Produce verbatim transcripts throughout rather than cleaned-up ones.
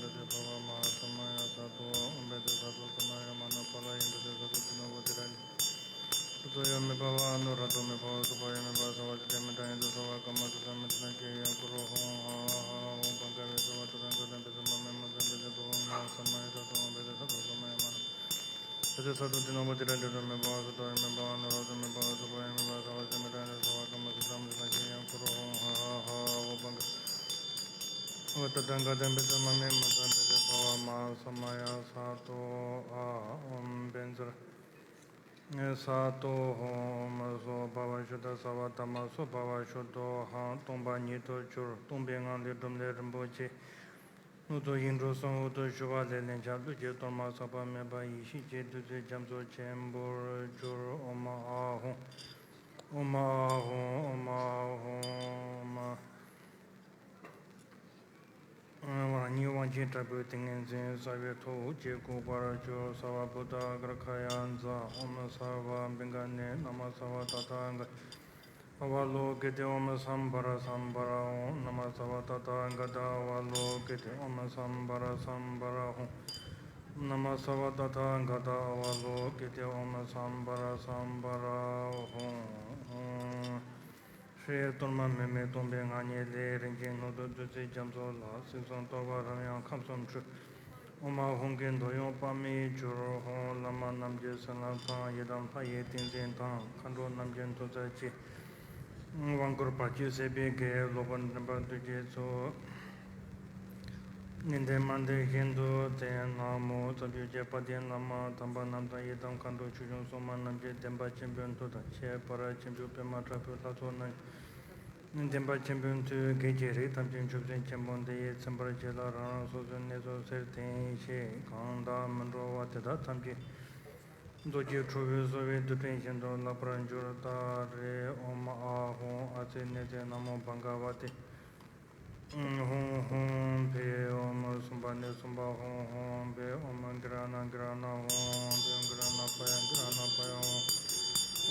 ཨོཾ་བཛྲ་ས་ཏྭ་ཨོཾ་བཛྲ་ས་ཏྭ་ཨོཾ་བཛྲ་ས་ཏྭ་ས་མ་ཡ་མ་ན་པཱ་ལ་ཡེ་འདུ་ཏེ་ས་ཏྭ་ཏི་ནོ་བོ་དྷི་རཱ་ནི། སུ་ཏོ་ཡོ་མེ་བྷ་ཝ་ཨ་ནུ་རཱ་ཏོ་མེ་བྷ་ཝ་སུ་པ་ཡོ་མེ་བྷ་ཝ་སརྦ་ཏི་དེ་མི་ཏྲ་ཡེ་ཏོ་སརྦ་ཀ་མ་ཏ་ས་མི་ཏ་ན་ཀེ་ཡ་ཀུ་རོ་ཧོ་ཧ་ཧ་ཧ་ཧ་ཧོ་བྷ་ག་བྷེ་སརྦ་ཏ་ཐཱ་ག་ཏ་བྷེ་ས་མ་མེ་མ་ས་བྷེ་ས་ཏྭ་ཨོཾ་ས་མ་ཡ་ས་ཏྭ་ཨོཾ་བཛྲ་ས་ཏྭ་ས་མ་ཡ་མ་ན། ཨ་ཏི་ས་ཏྭ་ཏི་ནོ་བོ་དྷི་རཱ་ནི། རཱ་ཏོ་མེ་བྷ་ཝ་སུ་ཏོ་ཡོ་མེ་བྷ་ཝ་ཨ་ནུ་རཱ་ཏོ་མེ་བྷ་ཝ་སུ་པ་ཡོ་མེ་བྷ་ཝ་སརྦ་ཏི་དེ་མི་ཏྲ་ཡེ་ཏོ་སརྦ་ཀ་མ་ཏ་ས་མི་ཏ་ན་ཀེ་ཡ་ཀུ་རོ་ཧོ་ཧ་ཧ་ཧ་ཧ་ཧོ་བྷ་ག་བྷེ་སརྦ་ཏ་ཐཱ་ག་ཏ་བྷེ་ས་མ་མེ་མ་ས་བྷེ་ས་ཏྭ་ཨ་མ་ས་མ་ཡ་ས་ཏྭ་ཨ་ཨོཾ་བཛྲ་ས་ཏྭ་ཧོ་ཨོཾ་སྭ་བྷཱ་ཝ་ཤུདྡྷ་སརྦ་དྷརྨ་སྭ་བྷཱ་ཝ་ཤུདྡྷོ་ཧཾ། སྟོང་པ་ཉིད་དུ་གྱུར། སྟོང་པའི་ངང་ལས་སྒྲུབ་ལས་རིན་པོ་ཆེ། སྣོད་དུ་ཡིག་འབྲུ་གསུམ་འོད་དུ་ཞུ་བ་ལས་ལན་ཆགས་ལུས་ཀྱི་གཏོར་མ་ཟག་པ་མེད་པ་ཡེ་ཤེས་ཀྱི་བདུད་རྩི་རྒྱ་མཚོ་ཆེན་པོར་གྱུར། ཨོཾ་ཨཱཿཧཱུྃ། ཨོཾ་ཨཱཿཧཱུྃ། ཨོཾ་ཨཱཿཧཱུྃ། ཨོཾ། རང་ཉིད་དབང་ཆེན་དྲག་པོའི་ཏིང་ངེ་འཛིན་རྩ་བའི་ཐུགས་ཀྱིས་བཀུག་པར་གྱུར། སརྦ་བུདྡྷ་གཱ་ར་ཧ་ཡ་ཛཿ། ཨོཾ་སརྦ་བིགྷ་ནེ་ན་མ་སརྦ་ཏ་ཐཱ་ག་ཏ་ཨ་ཝ་ལོ་ཀི་ཏེ། ཨོཾ་སཾ་བྷཱ་ར་སཾ་བྷཱ་ར་ཧཱུྃ་ན་མ་སརྦ་ཏ་ཐཱ་ག་ཏ་ཨ་ཝ་ལོ་ཀི་ཏེ། ཨོཾ་སཾ་བྷཱ་ར་སཾ་བྷཱ་ར་ཧཱུྃ་ན་མ་སརྦ་ཏ་ཐཱ་ག་ཏ་ཨ་ཝ་ལོ་ཀི་ཏེ། ཨོཾ་སཾ་བྷཱ་ར་སཾ་བྷཱ་ར་ཧཱུྃ། ཧྲཱིཿ་གཏོར་མ་མེ་མེ་སྟོང་པའི་ངང་ཉིད་ལས། རིན་ཆེན་སྣོད་དུ་བདུད་རྩི་རྒྱ་མཚོ་ལ། སྲིད་གསུམ་འདོར་བ་རབ་ཡང་ཁམས་གསུམ་འཁྲུགས། ཨོཾ་ཨཱཿཧཱུྃ་གིས་འདོད་ཡོན་དཔག་མེད་གྱུར། ཧཱུྃ། བླ་མ་རྣམས་ཀྱི་བྱིན་རླབས་དང་། ཡི་དམ་ལྷ་ཡི་ཏིང་འཛིན་དང་། མཁའ་འགྲོ་རྣམས་ཀྱི་མཐུ་རྩལ་གྱིས། དབང་བསྐུར་བར་ཆད་སེལ་བའི་དགེ་སློབ་དཔོན་འདྲེན་པ་ཐུགས་རྗེ་ཆེ། ནི་འདི་མ་འདི་བཞིན་དུ་སྟེ། ན་མོ། རྩ་བརྒྱུད་རྒྱལ་བ་དེ་བླ་མ་དམ་པ་རྣམས་དང་། ཡི་དམ་མཁའ་འགྲོ་ཆོས་སྐྱོང་སྲུང་མ་རྣམས་ཀྱི་བདེན་པ་ཆེན་པོའི་མཐུ་དང་། ཁྱད་པར་ཆེན་པོའི་པདྨ་དྲག་པོའི་ལྷ་ཚོགས་རྣམས་ཀྱི་བདེན་པ་ཆེན་པོའི་མཐུས། བགེགས་ཀྱི་རིགས་ཐམས་ཅད་ཆུ་སྲིན་ཆེན་པོ་འདི་ཡིས་ཚིམ་པར་བྱས་ལ། རང་རང་སོ་སོའི་གནས་སུ་གསེར་ཐེམ་ཞིག་གང་དག་མི་འགྲོ་བ་དེ་དག་ཐམས་ཅད་རྡོ་རྗེ་ཁྲོ་བོའི་གསོལ་བའི་རྡུལ་ཕྲན་བཞིན་དུ་བརླག་པར་གྱུར་ཏ་རེ། ཨོཾ་ཨཱཿཧཱུྃ་ཨ་ཙི་ནེ་ཙི་ན་མོ་བྷ་ག་ཝ་ཏེ་ཧཱུྃ་ཧཱུྃ་ཕཊ། ཨོཾ་སུམྦྷ་ནི་སུམྦྷ་ཧཱུྃ་ཧཱུྃ་ཕཊ། ཨོཾ་གྷི་ར་ཎ་གྷི་ར་ཎ་ཧཱུྃ་ཧཱུྃ་ཕཊ། ཨོཾ་གྷི་ར་ཎ་པ་ཡ་གྷི་ར་ཎ་པ་ཡ་ཧཱུྃ་ཧཱུྃ་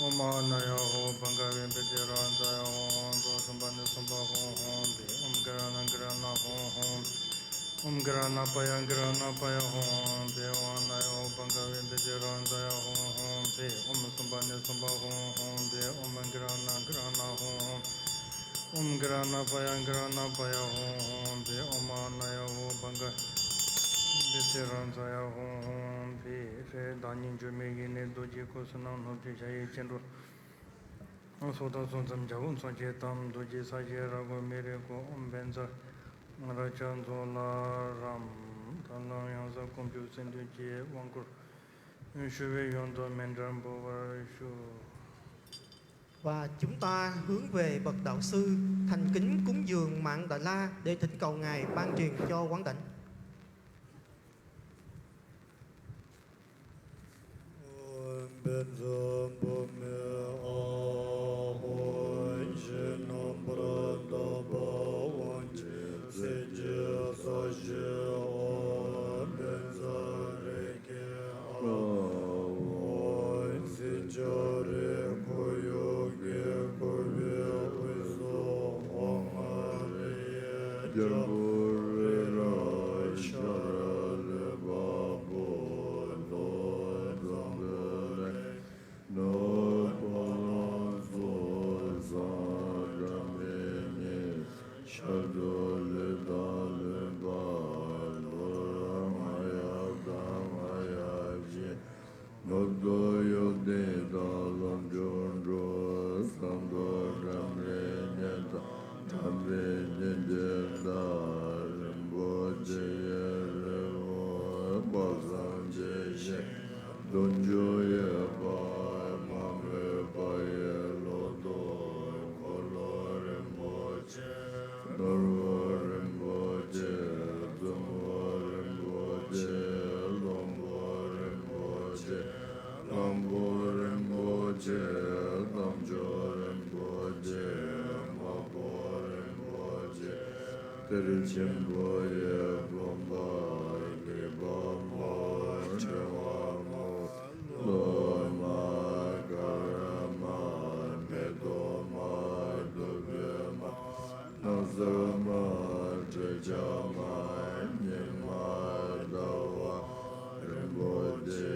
ཕཊ། ཨོཾ་ཨཱ་ནཱ་ཡ་ཧོ་བྷ་ག་ཝེ་བི་ཏི་རཱ་ཛ་ཡ་ཧཱུྃ་ཧཱུྃ་ཕཊ། ཨོཾ་སུམྦྷ་ནི་སུམྦྷ་ཧཱུྃ་ཧཱུྃ་ཕཊ། ཨོཾ་གྷི་ར་ཎ་གྷི་ར་ཎ་ཧཱུྃ་ཧཱུྃ་ཕཊ། ཨོཾ་གྷི་ར་ཎ་པ་ཡ་གྷི་ར་ཎ་པ་ཡ་ཧཱུྃ་ཧཱུྃ་ཕཊ། ཨོཾ་ཨཱ་ནཱ་ཡ་ཧོ་བྷ་ག་ཝེ་བི་ཏི་རཱ་ཛ་ཡ་ཧཱུྃ་ཧཱུྃ་ཕཊ། ཨོཾ་སུམྦྷ་ནི་སུམྦྷ་ཧཱུྃ་ཧཱུྃ་ཕཊ། ཨོཾ་གྷི་ར་ཎ་གྷི་ར་ཎ་ཧཱུྃ་ཧཱུྃ་ཕཊ། ཨོཾ་གྷི་ར་ཎ་པ་ཡ་གྷི་ར་ཎ་པ་ཡ་ཧཱུྃ་ཧཱུྃ་ཕཊ། ཨོཾ་ཨཱ་ནཱ་ཡ་ཧོ་བྷ་ག་ཝེ་བི་ཏི་རཱ་ཛ་ཡ་ཧཱུྃ་ཧཱུྃ་ཕཊ། བདག་ཉིད་འགྱུར་མེད་ཡེ་ནས་རྡོ་རྗེའི་སྐུ་བསོད་ནམས་ནོར་བུས་བྱ་ཡི་སྐྱེ་འགྲོ། སྲོག་དང་སོང་ཙམ་བྱ་བ་མཚོན་བྱེད་དམ། རྡོ་རྗེ་ས་གཞི་ར་གོ་མེ་རི་ཁོ། ཨོཾ་བཛྲ་རཀྵ་མཛོ་ལ་རམ། ད་ལམ་ཡང་ཟབ་ཀུན་འཕྲོད་སེམས་མཐུན་གྱི་དབང་བསྐུར་ཞུ་བའི་ཡོན་དུ་མཎྜལ་འབུལ་བར་ཞུ། Và chúng ta hướng về bậc đạo sư, thành kính cúng dường mạng Đại La để thỉnh cầu Ngài ban truyền cho quán đảnh. ཨོཾ་བཛྲ་བྷཱུ་མི་ཨཱཿཧཱུྃ། ཕྱི་ནང་བར་དག་པ་དབང་ཆེན་གསེར་གྱི་ས་གཞི། ཨོཾ་བཛྲ་རཀྵ་ཨཱཿཧཱུྃ། གསེར་ལྕགས་རི་ཁོར་ཡུག་གིས་བསྐོར་བའི་དབུས་སུ་ཧཱུྃ་ཧ་རི་ཡི་རྒྱལ་པོ་རི་རབ་ཤ་ར་ལོས་འབབ་པོ་དོ་འཛམ་བུ་གླིང་ནོར་བུ་ལ་སོགས་བཟང་དྲ་མིག་གཉིས། ཤར་དུ་ལུས་དང་ལུས་པ་ལོ། མ་ཡལ་དང་མ་ཡལ་ཅིང་། ནུབ་ཏུ་གཡོ་ལྡན་དང་ལོངས་སྤྱོད་འགྲོ། ས་མདོ་སྒྲ་མེད་ཉི་ཟླ། སྒྲ་མེད་ཉི་ཟླའི་ཟླ། རིན་པོ་ཆེ་ཡི་རི་བོ། དཔག་བསམ་ཇི་བཞིན་དུ་འཇོ་བའི་དཔལ། མ་མོའི་བ་ཡི་ལོ་ཏོག་འཁོར་ལོ་རིན་པོ་ཆེ། ནོར་བུ་རིན་པོ་ཆེ། བཙུན་མོ་རིན་པོ་ཆེ། བློན་པོ་རིན་པོ་ཆེ། གླང་པོ་རིན་པོ་ཆེ། དམ་ཆོས་རིན་པོ་ཆེ། དམག་དཔོན་རིན་པོ་ཆེ། གཏེར་ཆེན་པོ་ཡི་དགོན་པ། སྐྱེས་པ་མ་འཆི་བ་མ། ལོ་མ། དཀར་མ། མེ་ཏོག་མ། བདུག་སྤོས་མ། སྣང་གསལ་མ། དྲི་ཆབ་མ། ཉི་མ། ཟླ་བ་རིན་པོ་ཆེ་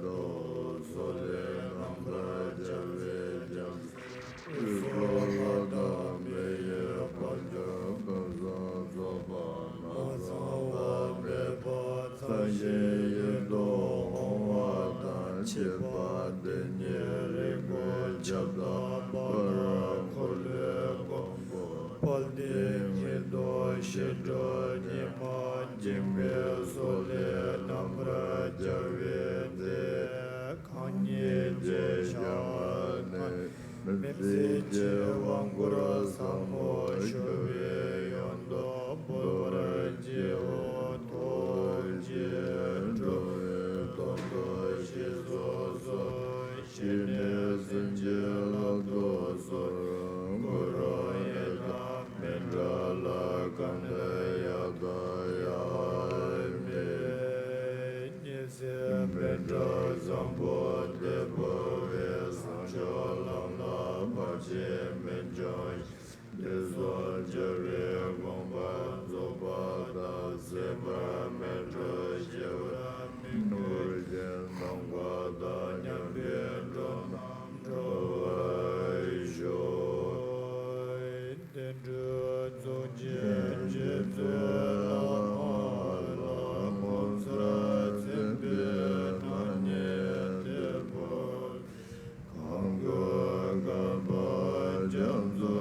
དང་། སོག་ལེ་རྣམ་པར་སྦྱར་བའི་རྒྱན། དབུས་སུ་ལྷ་དང་མི་ཡི་དཔལ་འབྱོར་ཀུན་བཟང་ཚོགས་པ་མ་ཚང་བ་མེད་པ་མཚན་ཞིང་ཡིད་དུ་འོང་བ་དང་བཅས་པ་དེ་ཉིད་རིགས་པའི་ཁྱབ་བདག་པ་ར་འཁོར་ལོའི་མགོན་པོ་དཔལ་ལྡན་ཉི་ཟླ་ཞི་ཁྲོ་ཉི་མ་འགྱིང་བའི་སོག་ལེ་རྣམ་པར་སྦྱར་བའི་རྫས་གང་ཉིད་ཀྱི་ཞལ་སྔ་ནས། མི་ཚེ་སྐྱེལ་བ་མགུར་ཟབ་མོ་ཞུ་བའི་ཡོན་དུ་འབུལ་བར་བགྱིའོ། ཐུགས་རྗེས་འགྲོ་བའི་དོན་དུ་ཞིག་གསོ་གསོལ། ཞི་གནས་སེམས་ཀྱི་བླ་མཚོ་སོགས་གུ་རུ་ཡི་དམ་མཎྜལ་གང་འདུལ་ཡང་དག་ཡང་མེད། ཉི་ཟེར་མཎྜལ་བཟང་པོ་འདི་འབུལ་བས་བཟང་སྤྱོད་ལམ་ལ་བར་ཆད་མི་འབྱུང་ཞིང་། དེ་སོགས་བྱ་བའི་དགོངས་པ་རྫོགས་པ་དང་། ཟད་པར་མི་འགྲོ་ཞི་བར་མི་འགྱུར་ཞིང་། ནམ་མཁའ་དང་མཉམ་པའི་འགྲོ་རྣམས་སྒྲོལ་བར་ཤོག། བདེ་འགྲོའི་གཙུག་རྒྱན་རྗེ་བཙུན་བླ་མ་ལ་ངོ་མཚར་མཛད་པའི་སྣང་བརྙན་དེ་འབུལ། གང་གི་བསྐལ་པ་རྒྱ་མཚོ་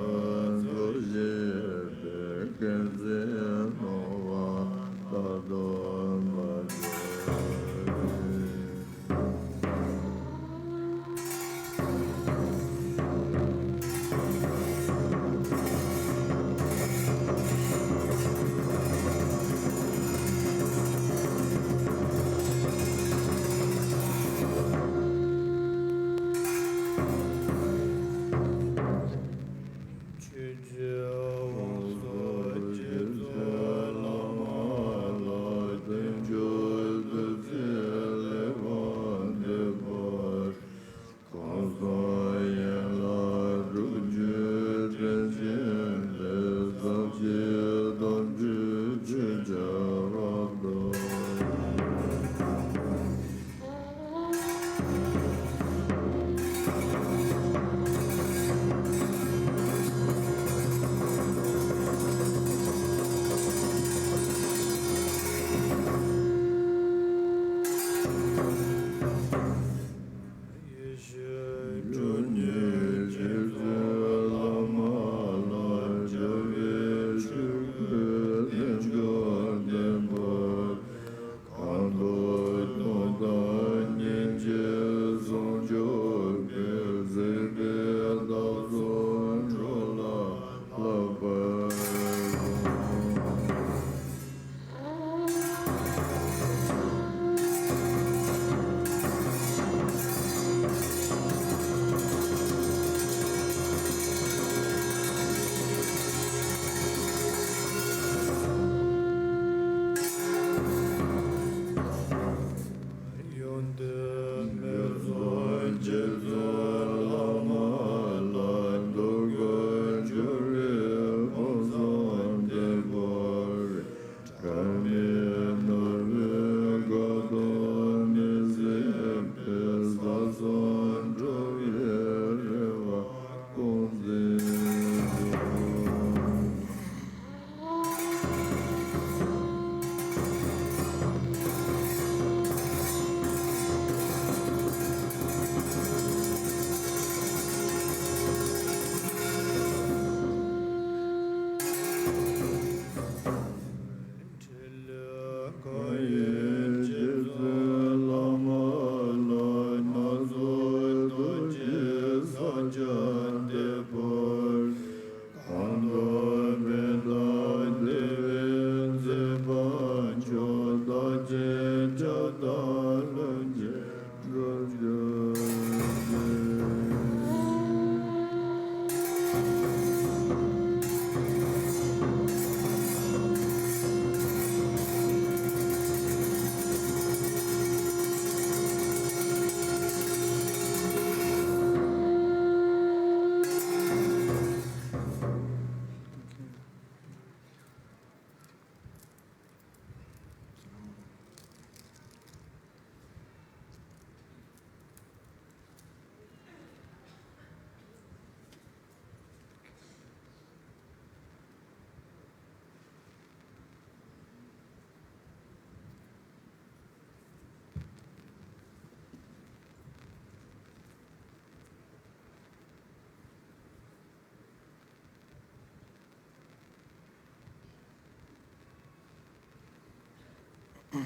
ཨེ།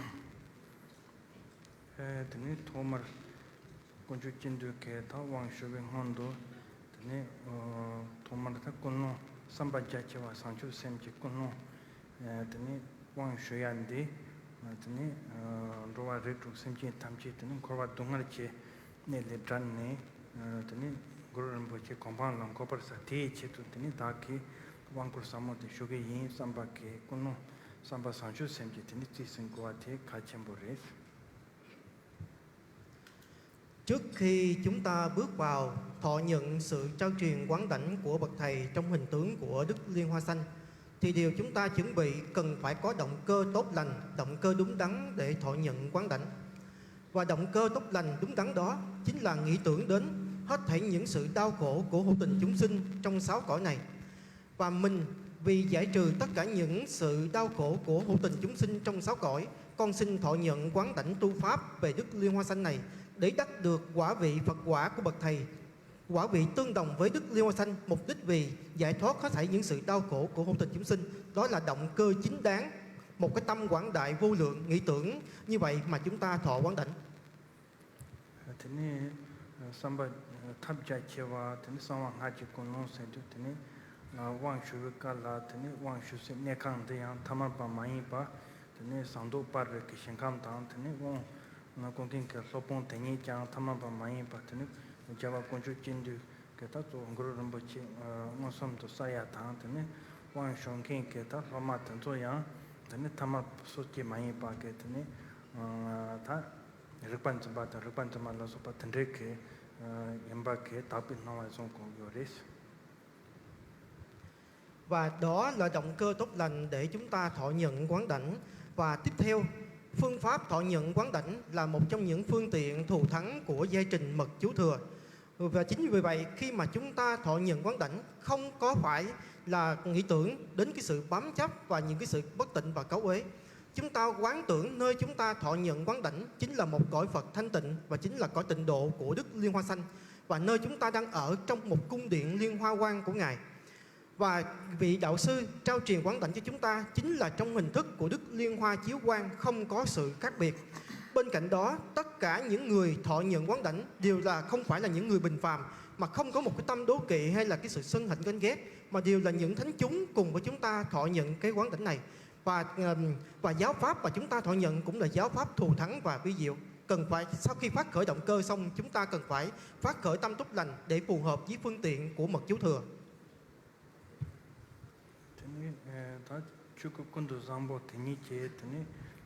དེ་ནས་ཐོག་མར་དཀོན་མཆོག་སྤྱི་འདུས་ཀྱི་ད་དབང་ཞུ་བའི་སྔོན་དུ། དེ་ནས་ཨ་ཐོག་མར་ད་ཀུན་སློང་བསམ་པ་རྒྱ་ཆེ་བ་བྱང་ཆུབ་སེམས་ཀྱི་ཀུན་སློང་། ཨེ། དེ་ནས་དབང་ཞུ་ཡ་འདི། དེ་ནས་ཨ་འགྲོ་བ་རིགས་དྲུག་སེམས་ཅན་ཐམས་ཅད་དེ་ནས་འཁོར་བ་སྡུག་བསྔལ་གྱི་གནས་ལས་བསྒྲལ་ནས། ཨ་དེ་ནས་གུ་རུ་རིན་པོ་ཆེ་གོ་འཕང་ལ་འགོད་པར་བྱ། དེའི་ཆེད་དུ་དེ་ནས་བདག་གིས་དབང་བསྐུར་ཟབ་མོ་དེ་ཞུ་གི་ཡིན་བསམ་པ་གི་ཀུན་སློང་བསམ་པ་བྱང་ཆུབ་སེམས་ཀྱིས་དེ་ནས་རྩིས་ཟིན་དགོས་པ་དེ་གལ་ཆེན་པོ་རེད། Trước khi chúng ta bước vào thọ nhận sự trao truyền quán đảnh của bậc thầy trong hình tướng của Đức Liên Hoa Xanh, thì điều chúng ta chuẩn bị cần phải có động cơ tốt lành, động cơ đúng đắn để thọ nhận quán đảnh. Và động cơ tốt lành đúng đắn đó chính là nghĩ tưởng đến hết thảy những sự đau khổ của hữu tình chúng sinh trong sáu cõi này. Và mình, vì giải trừ tất cả những sự đau khổ của hữu tình chúng sinh trong sáu cõi, con xin thọ nhận quán đảnh tu pháp về Đức Liên Hoa Xanh này để đắc được quả vị Phật quả của bậc thầy. Quả vị tương đồng với Đức Liên Hoa Xanh, mục đích vì giải thoát hết thảy những sự đau khổ của hữu tình chúng sinh. Đó là động cơ chính đáng, một cái tâm quảng đại vô lượng, nghĩ tưởng như vậy mà chúng ta thọ quán đảnh. དེ་ནས་བསམ་པ་ཐབས་རྒྱ་ཆེ་བ། དེ་ནས་གསང་བ་སྔགས་ཀྱི་ཀུན་སློང་ཟེར་དུས། དེ་ནས་དབང་ཞུ་བའི་སྐབས་ལ། དེ་ནས་དབང་ཞུ་སའི་གནས་ཁང་འདི་ཡང་ཐ་མལ་པ་མ་ཡིན་པ། དེ་ནས་ཟངས་མདོག་དཔལ་རི་གི་ཞིང་ཁམས་དང་། དེ་ནས་དབང་བསྐུར་མཁན་གྱི་སློབ་དཔོན་དེ་ཉིད་ཀྱང་ཐ་མལ་པ་མ་ཡིན་པ། དེ་ནས་རྒྱལ་བ་དཀོན་མཆོག་སྤྱི་འདུས་ཀྱི་ད་གཙོ་བོ་གུ་རུ་རིན་པོ་ཆེ་མངོན་སུམ་དུ་གསལ་ཡ་དང་། དེ་ནས་དབང་ཞུ་མཁན་གྱི་ད་སློབ་མ་དེ་ཚོ་ཡང་དེ་ནས་ཐ་མལ་སོ་སྐྱེ་མ་ཡིན་པ་གི། དེ་ནས་ད་རིག་པ་འཛིན་པ་དང་རིག་པ་འཛིན་མ་ལ་སོགས་པ་དེ་འདྲའི་གི་ཡིན་པ་གི་དག་པའི་སྣང་བ་བཟུང་དགོས་ཡོད་རེད། Và đó là động cơ tốt lành để chúng ta thọ nhận quán đảnh. Và tiếp theo, phương pháp thọ nhận quán đảnh là một trong những phương tiện thù thắng của giai trình mật chú thừa. Và chính vì vậy, khi mà chúng ta thọ nhận quán đảnh, không có phải là nghĩ tưởng đến cái sự bám chấp và những cái sự bất tịnh và cáu uế. Chúng ta quán tưởng nơi chúng ta thọ nhận quán đảnh chính là một cõi Phật thanh tịnh và chính là cõi tịnh độ của Đức Liên Hoa Xanh. Và nơi chúng ta đang ở trong một cung điện liên hoa quang của Ngài. Và vị đạo sư trao truyền quán đảnh cho chúng ta chính là trong hình thức của Đức Liên Hoa Chiếu Quang, không có sự khác biệt. Bên cạnh đó, tất cả những người thọ nhận quán đảnh đều là không phải là những người bình phàm, mà không có một cái tâm đố kỵ hay là cái sự sân hận ganh ghét, mà đều là những thánh chúng cùng với chúng ta thọ nhận cái quán đảnh này. Và ừm, và giáo pháp mà chúng ta thọ nhận cũng là giáo pháp thù thắng và vi diệu. Cần phải, sau khi phát khởi động cơ xong, chúng ta cần phải phát khởi tâm tốt lành để phù hợp với phương tiện của mật chú thừa. དེ་ནས་ཨེ་ད་ཆོས་སྐུ་ཀུན་ཏུ་བཟང་པོ་དེ་ཉིད་ཀྱིས། དེ་ནས་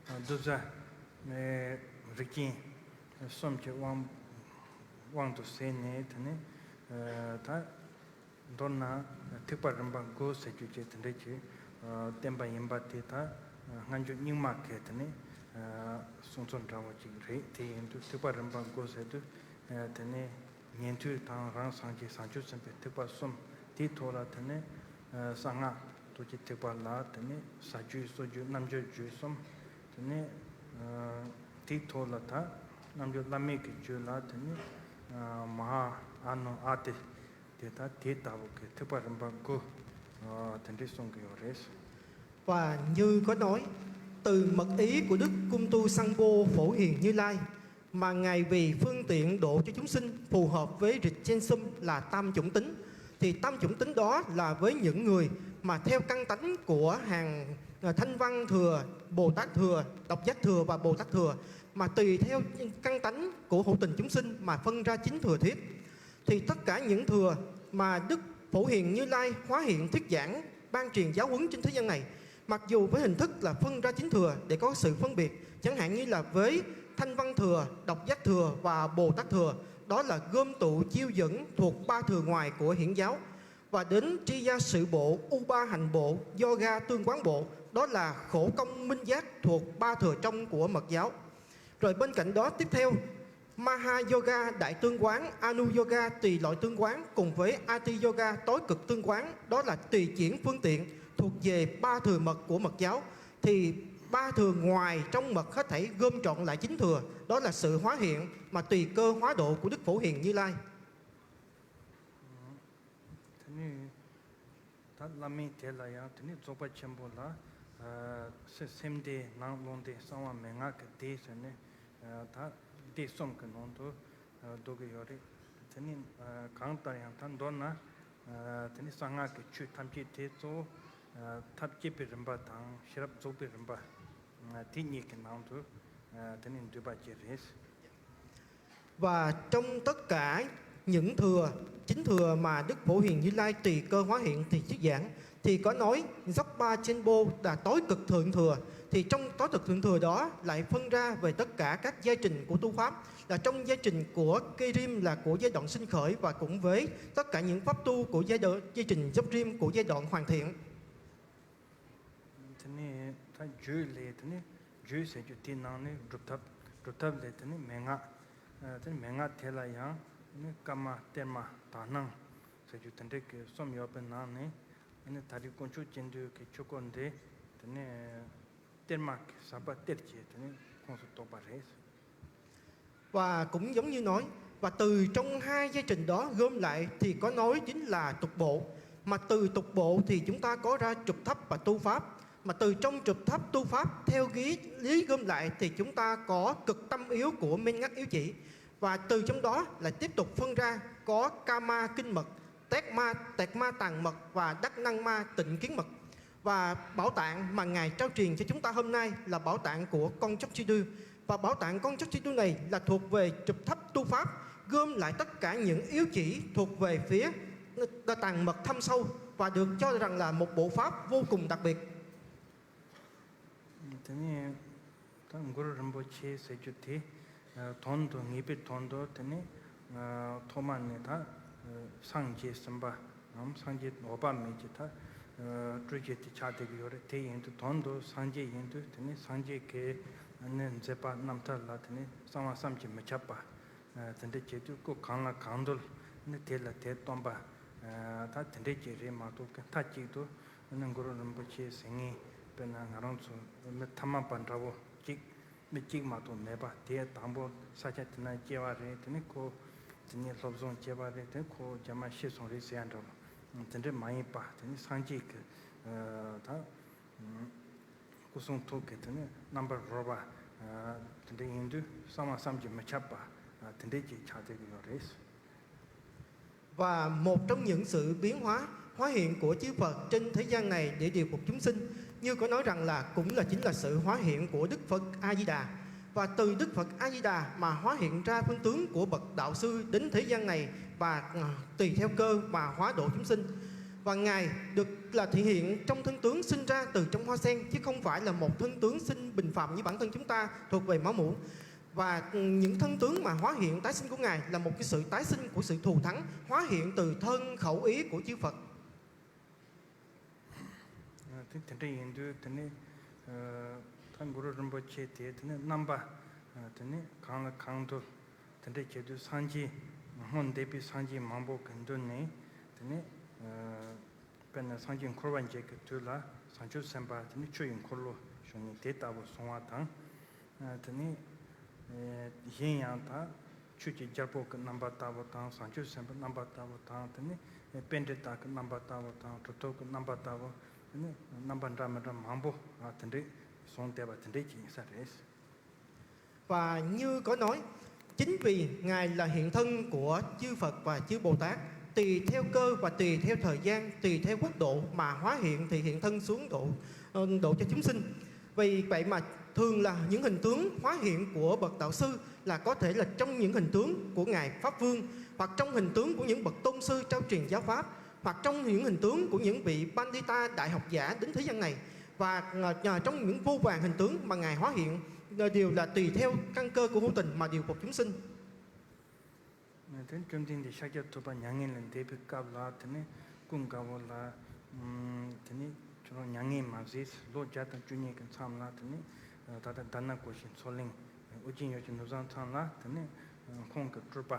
ཨ་གདུལ་བྱ་ཨེ་རིགས་ཅན་གསུམ་གྱི་དབང་དབང་དུ་བྱས་ནས། དེ་ནས་ཨེ་ད་མདོར་ན་ཐེག་པ་རིམ་པ་དགུ་ཟེར་རྒྱུ་ཅིག་དེ་འདྲ་ཅིག་ཨ་བསྟན་པ་ཡིན་པ་དེ་ད་ཨ་སྔ་འགྱུར་རྙིང་མ་གི་དེ་ནས་ཨ་གསུང་ཚུལ་འདྲ་བོ་ཅིག་རེད། དེ་ཡིན་དུས་ཐེག་པ་རིམ་པ་དགུ་ཟེར་དུས་ཨ་དེ་ནས་ཉན་ཐོས་དང་རང་སངས་རྒྱས་བྱང་ཆུབ་སེམས་དཔའི་ཐེག་པ་གསུམ། དེའི་ཐོག་ལ་དེ་ནས་ཨ་གསང་སྔགས་རྡོ་རྗེ་ཐེག་པ་ལ་དེ་ནས་ཟབ་རྒྱས་སོ་བརྒྱད་རྣལ་འབྱོར་རྒྱུད་གསུམ། དེ་ནས་ཨ་དེའི་ཐོག་ལ་ད་རྣལ་འབྱོར་བླ་མེད་ཀྱི་རྒྱུད་ལ་དེ་ནས་ཨ་མ་ཧཱ་ཨ་ནུ་ཨ་ཏི། དེ་ལྟ་དེ་ལྟ་བུ་གི་ཐེག་པ་རིམ་པ་དགུ་ཨ་དེ་འདྲས་གསུང་གི་ཡོད་རེད། Và như có nói, từ mật ý của Đức Kum Tu Sangpo Phổ Hiền Như Lai, mà Ngài vì phương tiện độ cho chúng sinh phù hợp với rịch Chen Sum là tam chủng tính. Thì tam chủng tính đó là với những người mà theo căn tánh của hàng à, Thanh Văn Thừa, Bồ Tát Thừa, Độc Giác Thừa và Bồ Tát Thừa, mà tùy theo căn tánh của hữu tình chúng sinh mà phân ra chín thừa thiếp. Thì tất cả những thừa mà Đức Phổ Hiền Như Lai hóa hiện thuyết giảng, ban truyền giáo huấn trên thế gian này, mặc dù với hình thức là phân ra chín thừa để có sự phân biệt, chẳng hạn như là với Thanh Văn Thừa, Độc Giác Thừa và Bồ Tát Thừa, đó là gom tụ chiêu dẫn thuộc ba thừa ngoài của hiển giáo. Và đến tri gia sự bộ, u ba hành bộ, yoga tương quán bộ, đó là khổ công minh giác thuộc ba thừa trong của mật giáo. Rồi bên cạnh đó tiếp theo, Maha Yoga đại tương quán, Anu Yoga tùy loại tương quán cùng với Ati Yoga tối cực tương quán, đó là tùy chuyển phương tiện thuộc về ba thừa mật của mật giáo. Thì ba thừa ngoài trong mật hết thảy gom trọn lại chín thừa, đó là sự hóa hiện mà tùy cơ hóa độ của Đức Phổ Hiền Như Lai. དེ་ནས་ད་བླ་མེད་དེ་ལ་ཡང་དེ་ནས་རྫོགས་པ་ཆེན་པོ་ལ་ སེམས་སྡེ་ནང་རླུང་སྡེ་གསང་བ་མན་ངག་གི་སྡེ་ཟེར་ནས་ད་སྡེ་གསུམ་གྱི་ནང་དུ་འདུ་གི་ཡོད་རེད། དེ་ནི་གང་ལྟར་ཡང་ད་མདོར་ན་དེ་ནི་གསང་སྔགས་ཀྱི་ཆོས་ཐམས་ཅད་དེ་གཙོ་བོ་ཐབས་བསྐྱེད་པའི་རིམ་པ་དང་ཤེས་རབ་རྫོགས་པའི་རིམ་པ་དེ་གཉིས་ཀྱི་ནང་དུ་དེ་ནི་འདུས་པ་ཅིག་རེད། Và trong tất cả những thừa, chính thừa mà Đức Phổ Hiền Như Lai tùy cơ hóa hiện thì thuyết giảng, thì có nói dốc ba trên bô là tối cực thượng thừa. Thì trong tối cực thượng thừa đó lại phân ra về tất cả các giai trình của tu pháp, là trong giai trình của Kê Rim là của giai đoạn sinh khởi, và cũng với tất cả những pháp tu của giai đoạn giai trình dốc rim của giai đoạn hoàn thiện. དེ་ནས་ད་རྒྱུད་ལས་དེ་ནས་རྒྱུད་ཟེར་རྒྱུ་དེའི་ནང་ནས་སྒྲུབ་ཐབས། སྒྲུབ་ཐབས་ལས་དེ་ནས་མན་ངག་དེ་ནས་མན་ངག་དེ་ལ་ཡང་དེ་ནས་བཀའ་མ་གཏེར་མ་དག་སྣང་ཟེར་རྒྱུ་དེ་འདྲའི་གི་གསུམ་ཡོད་པའི་ནང་ནས་དེ་ནས་ད་རེས་དཀོན་མཆོག་སྤྱི་འདུས་ཀྱི་ཆོས་སྐོར་འདི་དེ་ནས་གཏེར་མ་གི་ཟབ་པ་གཏེར་གྱི་དེ་ནས་ཁོངས་སུ་གཏོགས་པ་རེད། Và cũng giống như nói, và từ trong hai giai trình đó gom lại thì có nói chính là tục bộ. Mà từ tục bộ thì chúng ta có ra trục thấp và tu pháp. Mà từ trong trục thấp tu pháp theo lý, lý gom lại thì chúng ta có cực tâm yếu của men ngắt yếu chỉ. Và từ trong đó lại tiếp tục phân ra có kama kinh mật, tét ma, tẹt ma tàng mật và đắc năng ma tịnh kiến mật. Và bảo tạng mà Ngài trao truyền cho chúng ta hôm nay là bảo tạng của con chóc chi đư. Và bảo tạng con chóc chi đư này là thuộc về trục thấp tu pháp, gom lại tất cả những yếu chỉ thuộc về phía đa tàng mật thâm sâu và được cho rằng là một bộ pháp vô cùng đặc biệt. དེ་ནས་ད་གུ་རུ་རིན་པོ་ཆེ་ཟེར་རྒྱུ་དེ་དོན་དུ་ངེས་པའི་དོན་དུ་དེ་ནས་ཐོག་མ་ནས་ད་སངས་རྒྱས་ཟིན་པ་ནམ་སངས་རྒྱས་འོད་དཔག་མེད་ཀྱི་ད་སྤྲུལ་བྱེད་དེ་ཆགས་བསྡད་ཀྱི་ཡོད་རེད། དེ་ཡིན་དུས་དོན་དུ་སངས་རྒྱས་ཡིན་དུས་དེ་ནས་སངས་རྒྱས་ཀྱི་ནི་མཛད་པ་རྣམ་ཐར་ལ་དེ་ནས་གསང་བ་བསམ་གྱིས་མི་ཁྱབ་པ་དེ་འདྲ་བྱེད་དུས་སྐུ་གང་ལ་གང་འདུལ་ནི་དེ་ལ་དེ་སྟོན་པ་ད་དེ་འདྲ་ཅིག་རེད་མ་གཏོགས་ཀྱི་མཐའ་གཅིག་ཏུ། ཨ་ནི་གུ་རུ་རིན་པོ་ཆེ་ཟེར་མཁན་དཔེར་ན་ང་རང་ཚོ་མི་ཐ་མལ་པ་འདྲ་བོ་གཅིག་མི་གཅིག་མ་གཏོགས་མེད་པ་དེ་དང་པོ་ས་ཆ་དེ་ན་སྐྱེ་བ་རེད། དེ་ནི་ཁོ་དེ་ནི་སློབ་སྦྱོང་བྱས་པ་རེད། དེ་ཁོ་རྒྱ་མ་ཤི་སོང་རེད་ཟེར་ཡ་འདྲ་བོ་དེ་འདྲ་མ་ཡིན་པ་དེ་ནི་སངས་རྒྱས་ཀྱི་ད་སྐུ་གསུང་ཐུགས་ཀྱི་དེ་ནི་རྣམ་པར་རོལ་པ་དེ་འདྲ་ཡིན་དུས་གསང་བ་བསམ་གྱིས་མི་ཁྱབ་པ་དེ་འདྲ་ཅིག་ཆགས་བསྡད་ཀྱི་ཡོད་རེད། Và một trong những sự biến hóa, hóa hiện của chư Phật trên thế gian này để điều phục chúng sinh, như có nói rằng là cũng là chính là sự hóa hiện của Đức Phật A Di Đà. Và từ Đức Phật A Di Đà mà hóa hiện ra thân tướng của bậc đạo sư đến thế gian này và à, tùy theo cơ mà hóa độ chúng sinh. Và Ngài được là thể hiện trong thân tướng sinh ra từ trong hoa sen, chứ không phải là một thân tướng sinh bình phạm như bản thân chúng ta thuộc về máu mủ. Và những thân tướng mà hóa hiện tái sinh của Ngài là một cái sự tái sinh của sự thù thắng, hóa hiện từ thân khẩu ý của chư Phật. དེ་དེ་འདྲ་ཡིན་དུས་དེ་ནི་ད་གུ་རུ་རིན་པོ་ཆེ་དེ་དེ་ནི་རྣམ་པ་དེ་ནི་གང་ལ་གང་འདུལ་དེ་འདྲ་བྱེད་དུས་སངས་རྒྱས་སྔོན་འདས་པའི་སངས་རྒྱས་མང་པོ་གི་མདུན་ནས་དེ་ནི་དཔེར་ན་སངས་རྒྱས་འཁོར་བ་འཇིག་གི་དུས་ལ་བྱང་ཆུབ་སེམས་དཔའ་དེ་ནི་ཆོས་ཀྱི་འཁོར་ལོ་ཞུ་ནི་དེ་ལྟ་བུ་གསུང་བ་དང་། དེ་ནི་གཞན་ཡང་དག་ཆོས་ཀྱི་རྒྱལ་པོ་གི་རྣམ་པ་ལྟ་བུ་དང་བྱང་ཆུབ་སེམས་དཔའི་རྣམ་པ་ལྟ་བུ་དང་དེ་ནི་པཎྜི་ཏ་གི་རྣམ་པ་ལྟ་བུ་དང་གྲུབ་ཐོབ་ཀྱི་རྣམ་པ་ལྟ་བུ་དེ་ནི་རྣམ་པ་འདྲ་མི་འདྲ་མང་པོ་དེ་འདྲས་གསུངས་བསྡད་པ་དེ་འདྲས་ཅིག་ཡིན་ས་རེད། Và như có nói, chính vì Ngài là hiện thân của chư Phật và chư Bồ Tát, tùy theo cơ và tùy theo thời gian, tùy theo quốc độ mà hóa hiện thì hiện thân xuống độ ờ, độ cho chúng sinh. Vì vậy mà thường là những hình tướng hóa hiện của bậc đạo sư là có thể là trong những hình tướng của Ngài Pháp Vương hoặc trong hình tướng của những bậc tôn sư trao truyền giáo pháp hoặc trong những hình tướng của những vị Pandita đại học giả đến thế gian này. Và ờ, trong những vô vàn hình tướng mà Ngài hóa hiện ờ, đều là tùy theo căn cơ của hữu tình mà điều phục chúng sinh. དེ་ནི་བཅོམ་ལྡན་འདས་ཤཱཀྱ་ཐུབ་པ་མྱ་ངན་ལས་འདས་པའི་སྐབས་ལ་དེ་ནི་ཀུན་དགའ་བོ་ལ་དེ་ནི་ཁྱོད་རང་མྱ་ངན་མ་བཟོས། ལོ་བརྒྱ་དང་བཅུ་གཉིས་ཀྱི་མཚམས་ལ་དེ་ནི་ད་ལྟ་དྷ་ན་ཀོ་ཤའི་མཚོ་གླིང་ཨོ་རྒྱན་ཡུལ་གྱི་ནུབ་བྱང་མཚམས་ལ་དེ་ནི་ཁོང་གི་སྤྲུལ་པ་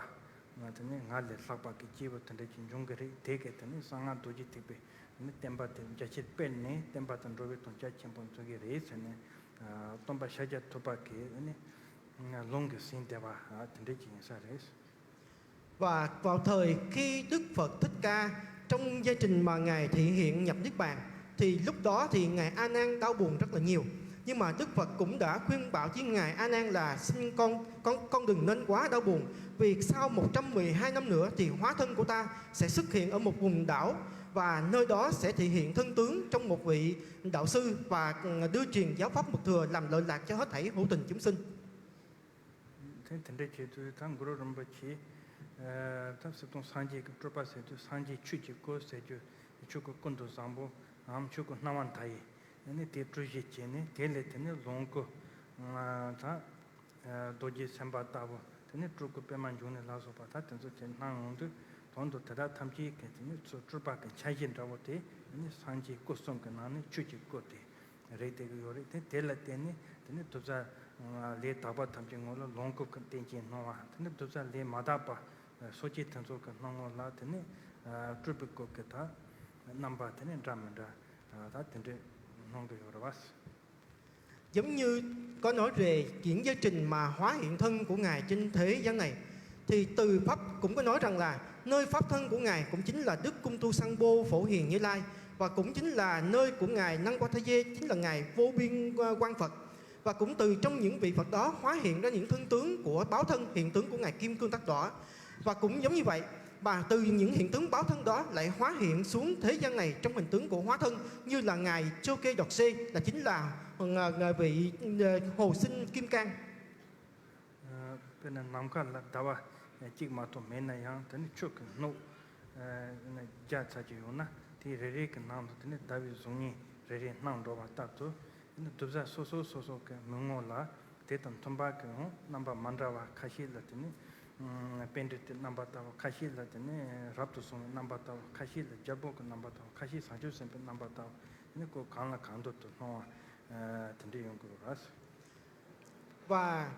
དེ་ནི་ང་ལས་ལྷག་པ་གི་སྐྱེས་བུ་དེ་འདྲ་ཅིག་འབྱུང་གི་རེད། དེ་གས་དེ་ནི་གསང་སྔགས་རྡོ་རྗེ་ཐེག་པའི་དེ་ནི་བསྟན་པ་དེ་རྒྱ་ཆེར་སྤེལ་ནས་བསྟན་པ་དང་འགྲོ་བའི་དོན་རྒྱ་ཆེན་པོ་འཛིན་གྱི་རེད་ཟེར་ནས་སྟོན་པ་ཤཱཀྱ་ཐུབ་པ་གིས་དེ་ནི་ལུང་གིས་ཟིན་བསྡད་པ་དེ་འདྲ་ཅིག་ཡིན་ས་རེད། Và vào thời khi Đức Phật Thích Ca trong giai trình mà Ngài thị hiện nhập Niết Bàn Thì lúc đó thì Ngài A Nan đau buồn rất là nhiều. Nhưng mà Đức Phật cũng đã khuyên bảo với Ngài A Nan là xin con, con, con đừng nên quá đau buồn. Vì sau một trăm mười hai năm nữa thì hóa thân của ta sẽ xuất hiện ở một vùng đảo. Và nơi đó sẽ thể hiện thân tướng trong một vị đạo sư và đưa truyền giáo pháp mật thừa làm lợi lạc cho hết thảy hữu tình chúng sinh. དེ་དེ་འདྲ་བྱེད་དུས་ད་གུ་རུ་རིན་པོ་ཆེ་ད་སི་ཏུ་སངས་རྒྱས་ཀྱི་སྤྲུལ་པ་ཟེར་དུས་སངས་རྒྱས་ཆོས་ཀྱི་སྐུ་ཟེར་རྒྱུ། ཆོས་སྐུ་ཀུན་ཏུ་བཟང་པོ་འམ་ཆོས་སྐུ་སྣང་བ་མཐའ་ཡས་ནི་དེ་སྤྲུལ་གཞི་བྱས་ནས། དེ་ལས་དེ་ནི་ལོངས་སྐུ་ད་རྡོ་རྗེ་སེམས་དཔའ་ལྟ་བུ། དེ་ནི་སྤྲུལ་སྐུ་པདྨ་འབྱུང་གནས་ལ་སོགས་པ་ད་དེ་ཚོ་དེ་སྣང་ཡོང་དུས། དོན་དུ་དེ་དག་ཐམས་ཅད་ཀྱི་དེ་ནི་ཚུར་སྤྲུལ་པ་གི་འཆར་གཞི་འདྲ་བོ་དེ་ནི་སངས་རྒྱས་སྐུ་གསུམ་གྱི་ནང་ནས་ཆོས་ཀྱི་སྐུ་དེ་རེད་བསྡད་ཀྱི་ཡོད་རེད། དེ་དེ་ལ་བརྟེན་ནས་དེ་ནི་གདུལ་བྱ་ལས་དག་པ་ཐམས་ཅད་ངོ་ལ་ལོངས་སྐུ་གི་རྟེན་ཅན་སྣང་བ། དེ་ནི་གདུལ་བྱ་ལས་མ་དག་པ་སོ་སྐྱེ་དེ་ཚོ་གི་སྣང་ངོ་ལ་དེ་ནི་སྤྲུལ་པའི་སྐུ་གི་ད་རྣམ་པ་དེ་ནི་འདྲ་མི་འདྲ་ད་དེ་འདྲས་སྣང་གི་ཡོད་རེད་བ། Giống như có nói về những giáo trình mà hóa hiện thân của Ngài trên thế gian này, thì từ Pháp cũng có nói rằng là nơi Pháp thân của Ngài cũng chính là Đức Cung Tu Săn Bô Phổ Hiền Như Lai, và cũng chính là nơi của Ngài Năng Quang Tha Dê, chính là Ngài Vô Biên Quang Phật. Và cũng từ trong những vị Phật đó hóa hiện ra những thân tướng của báo thân, hiện tướng của Ngài Kim Cương Tắc Đỏ. Và cũng giống như vậy, và từ những hiện tướng báo thân đó lại hóa hiện xuống thế gian này trong hình tướng của hóa thân, như là Ngài Chô Kê Độc Sê, là chính là ờ, vị ờ, Hồ Sinh Kim Cang. དཔེར་ན་ནམ་མཁའ་ལ་ཟླ་བ་གཅིག་མ་གཏོགས་མེད་ན་ཡང་། དེ་ནི་ཆོས་ཀྱི་སྣོད་བརྒྱ་ཚར་གྱི་ཡོད་ན། དེ་རེ་རེ་གི་ནང་དུ་དེ་ནི་ཟླ་བའི་གཟུགས་བརྙན་རེ་རེ་སྣང་འགྲོ་བ་ལྟར་དུ། དེ་ནི་གདུལ་བྱ་སོ་སོ་སོ་སོ་གི་མིག་ངོ་ལ་དེ་དང་མཐུན་པ་གི་རྣམ་པ་མ་འདྲ་བ་ཁ་ཤས་ལ་དེ་ནི་པཎྜི་ཏའི་རྣམ་པ་ལྟ་བུ། ཁ་ཤས་ལ་དེ་ནི་རབ་ཏུ་བྱུང་བའི་རྣམ་པ་ལྟ་བུ། ཁ་ཤས་ལ་རྒྱལ་པོ་གི་རྣམ་པ་ལྟ་བུ། ཁ་ཤས་བྱང་ཆུབ་སེམས་དཔའི་རྣམ་པ་ལྟ་བུ། དེ་ནི་ཁོ་གང་ལ་གང་འདུལ་དུ་སྣང་བ་དེ་འདྲ་ཡོང་གི་རེད། Và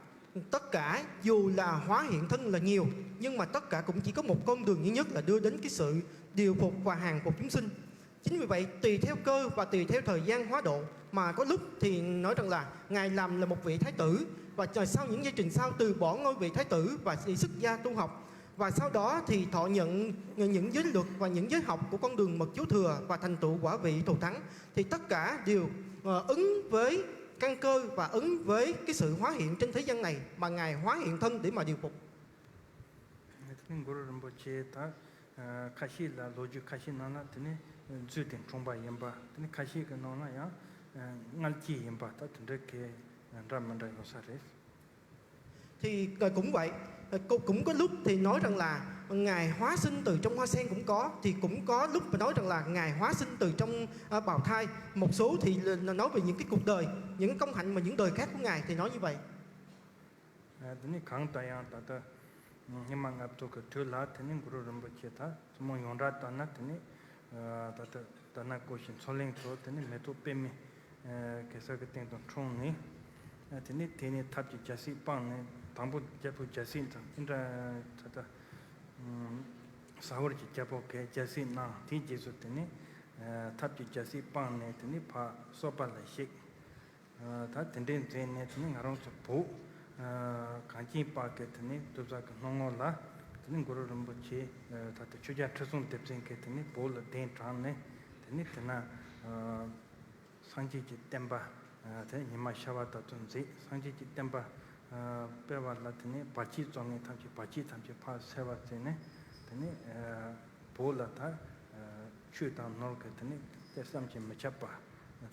tất cả dù là hóa hiện thân là nhiều, nhưng mà tất cả cũng chỉ có một con đường duy nhất là đưa đến cái sự điều phục và hàng phục chúng sinh. Chính vì vậy, tùy theo cơ và tùy theo thời gian hóa độ, mà có lúc thì nói rằng là Ngài làm là một vị thái tử, và sau những giai trình sau từ bỏ ngôi vị thái tử và đi xuất gia tu học, và sau đó thì thọ nhận những giới luật và những giới học của con đường mật chú thừa và thành tựu quả vị thù thắng, thì tất cả đều ờ, ứng với căn cơ và ứng với cái sự hóa hiện trên thế gian này mà Ngài hóa hiện thân để mà điều phục. དེ་ནི་གུ་རུ་རིན་པོ་ཆེ་ད་ཁ་ཤས་ལ་ལོ་རྒྱུས་ཁ་ཤས་ནང་ལ་དེ་ནི་རྫུས་ཏེ་འཁྲུངས་པ་ཡིན་པ། དེ་ནི་ཁ་ཤས་ཀྱི་ནང་ལ་ཡང་མངལ་སྐྱེས་ཡིན་པ། ད་དེ་འདྲ་གི་འདྲ་མི་འདྲ་ཡོད་ས་རེད། Thì ờ, cũng vậy, ờ, cũng, cũng có lúc thì nói rằng là Ngài hóa sinh từ trong hoa sen cũng có, thì cũng có lúc mà nói rằng là Ngài hóa sinh từ trong ờ, bào thai. Một số thì là nói về những cái cuộc đời, những cái công hạnh mà những đời khác của Ngài thì nói như vậy. དེ་ནི་གང་ལྟར་ཡང་ད་ལྟ་སྙེ་མ་ལྔ་བདོ་གི་དུས་ལ་དེ་ནི་གུ་རུ་རིན་པོ་ཆེ་ད་ཐུན་མོང་ཡོངས་གྲགས་ལྟར་ན་དེ་ནི་ད་ལྟ་དར་ནག་བཀོད་ཤིང་མཚོ་གླིང་དུ་དེ་ནི་མེ་ཏོག་པདྨའི་གེ་སར་གྱི་སྟེང་དུ་འཁྲུངས་ནས། དེ་ནི་དེ་ནི་ཐབས་ཀྱི་རྒྱལ་སྲིད་སྤངས་ནས། དང་པོ་རྒྱལ་པོ་རྒྱལ་སྲིད་དང་ཨིན་དྲ་ད་ལྟ་ཟ་ཧོར་གྱི་རྒྱལ་པོ་གིས་རྒྱལ་སྲིད་གནང་། དེའི་རྗེས་སུ་དེ་ནི་ཐབས་ཀྱི་རྒྱལ་སྲིད་སྤངས་ནས་དེ་ནི་ཕར་སོག་པོ་ལ་གཤེགས། ད་དེ་འདྲའི་མཛད་ནས་དེ་ནི་ང་རང་ཚོ་བོད་གངས་ཅན་པ་གི་དེ་ནི་གདུལ་བྱ་གི་སྣང་ངོ་ལ་དེ་ནི་གུ་རུ་རིན་པོ་ཆེ་ད་ལྟ་ཆོས་རྒྱལ་ཁྲི་སྲོང་ལྡེ་བཙན་གྱིས་དེ་ནི་བོད་ལ་གདན་དྲངས་ནས། དེ་ནི་དེ་ན་སངས་རྒྱས་ཀྱི་བསྟན་པ་དེ་ཉི་མ་ཤར་བ་ལྟར་དུ་མཛད། སངས་རྒྱས་ཀྱི་བསྟན་པ་སྤེལ་བ་ལ་དེ་ནི་བར་ཆད་བཅོམ་མཁན་ཐམས་ཅད་བར་ཆད་ཐམས་ཅད་ཕར་སེལ་བར་མཛད་ནས། དེ་ནི་བོད་ལ་ད་ཆོས་དང་ནོར་གྱི་དེ་ནི་དེ་བསམ་གྱིས་མི་ཁྱབ་པ་